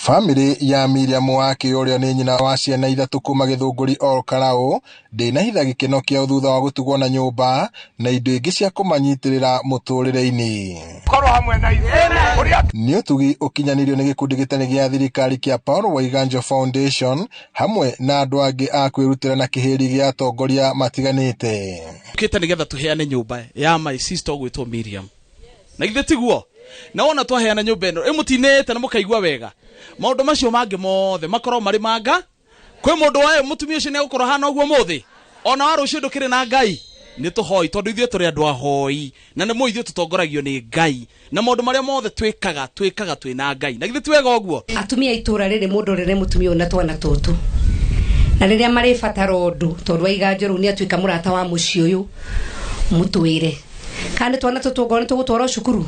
Bamĩrĩ ya Miriam Wakĩ ũrĩa nĩ nyina wa ciana ithatũ kuma Gĩthũngũri Ol Kalou ndĩnahitha gĩkeno kĩao thutha wa gũtugwo na nyũmba na indo ingĩ cia kũmanyitĩrĩra mũtũrĩre-inĩ. Korwo hamwe na ithuĩ ũrĩa Nĩ ũtugi ũkinyanĩirio nĩ gĩkundi gĩtarĩ gĩa thirikari kĩa Paul Waiganjo Foundation hamwe na andũ angĩ a kwĩrutĩra na kĩhĩri gĩa atongoria matiganĩte. Tukite nigetha tuheane nyumba ya my sister ũgwĩtwo Miriam, na githĩ tiguo? Na wona twaheana nyũmba ĩno ĩmũtinĩte na mũkaigua wega, maũndũ macio mangĩ mothe makorwo marĩ manga. Kwĩ mũndũ wayo mũtumia ũcio nĩegũkorwo hana ũguo mũthĩ ona wa rũciũ ndũkĩrĩ na Ngai nĩ tũhoi, tondũ ithuĩ tũrĩ andũ ahoi na nĩ mũĩ ithuĩ tũtongoragio nĩ Ngai na maũndũ marĩa mothe twĩkaga twĩkaga twĩ na Ngai. Na githĩ ti wega ũguo? Atumia a itũra rĩrĩ, mũndorere mũtumia ũyũ na twana tũtũ, na rĩrĩa marĩbatara ũndũ, tondũ Waiganjo rĩu nĩ atuĩka mũrata wa mũciĩ ũyũ, mũtwĩre kana nĩ twana tũtũ ngorwo nĩ tũgũtwarwo cukuru,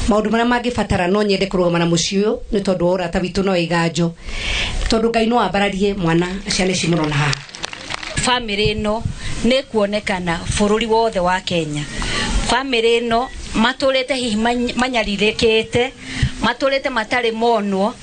maũndũ marĩa mangĩbatara. No nyende kũrũgama na mũciĩ ũyũ nĩ tondũ wa ũrata witũ na Waiganjo, tondũ Ngai no ambararie mwana ciana ici mũrona haha. Bamĩrĩ ĩno nĩ kuonekana bũrũri wothe wa Kenya. Bamĩrĩ ĩno matũrĩte hihi manyarirĩkĩte, matũrĩte matarĩ monwo,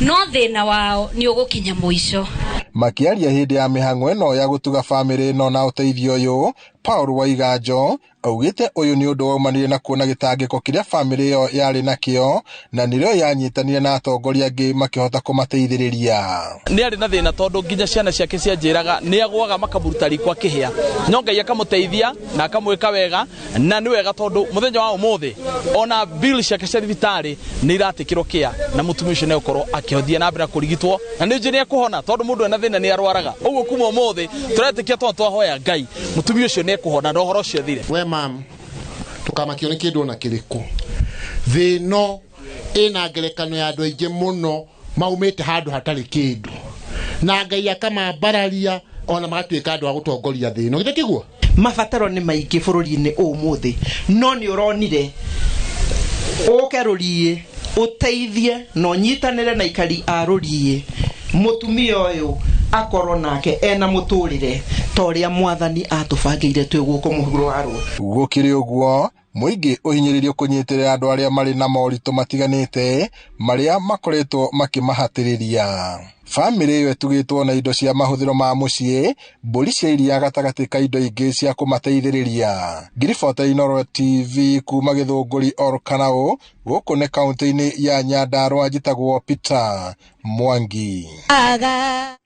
no thĩna wao nĩ ũgũkinya mũico. Makĩaria hĩndĩ ya mĩhang'o ĩno ya gũtuga bamĩrĩ ĩno na ũteithio ũyũ, Paul Waiganjo augĩte ũyũ nĩ ũndũ waumanire na kuona gĩtangĩko kĩrĩa bamĩrĩ ĩyo yarĩ nakĩo, na nĩrĩo yanyitanire na atongoria angĩ makĩhota kũmateithĩrĩria. Nĩ arĩ na thĩna tondũ nginya ciana ciake cianjĩraga nĩ agwaga makamũruta riko akĩhĩa, no Ngai akamũteithia na akamwĩka wega, na nĩ wega tondũ mũthenya wa ũmũthĩ ona bill ciake cia thibitarĩ nĩ iratĩkĩrwo kĩa na mũtumia ũcio nĩ egũkorwo akĩhothiĩ na mbere na kũrigitwo, na nĩ njũĩ nĩ ekũhona tondũ mũndũ ena thĩna nĩ arwaraga. Ũguo kuma ũmũthĩ tũretĩkia tondũ twahoya Ngai mũtumia ũcio nĩ ekũhona na ũhoro ũcio thire. We mam, ndũkamakio nĩ kĩndũ ona kĩrĩkũ. Thĩ ĩno ĩna ngerekano ya andũ aingĩ mũno maumĩte handũ hatarĩ kĩndũ na Ngai akamambararia ona magatuĩka andũ a gũtongoria thĩ ĩno. Githĩ tiguo? Mabataro nĩ maingĩ bũrũri-inĩ ũmũthĩ, no nĩ ũronire ũke Rũriĩ ũteithie na ũnyitanĩre na ikari a Rũriĩ, mũtumia ũyũ akorwo nake ena mũtũrĩre ta ũrĩa Mwathani atũbangĩire twĩ gũkũ mũhuro wa rũĩ. Gũkĩrĩ ũguo, mũingĩ ũhinyĩrĩirio kũnyitĩrĩra andũ arĩa marĩ na moritũ matiganĩte marĩa makoretwo makĩmahatĩrĩria. Bamĩrĩ ĩyo ĩtugĩtwo na indo cia mahũthĩro ma mũciĩ, mbũri cia iria gatagatĩ ka indo ingĩ cia kũmateithĩrĩria. Ngiribota Inooro TV kuma Gĩthũngũri Ol Kalou, gũkũ nĩ kaũntĩ-inĩ ya Nyandarua, njĩtagwo Peter Mwangi. Aga.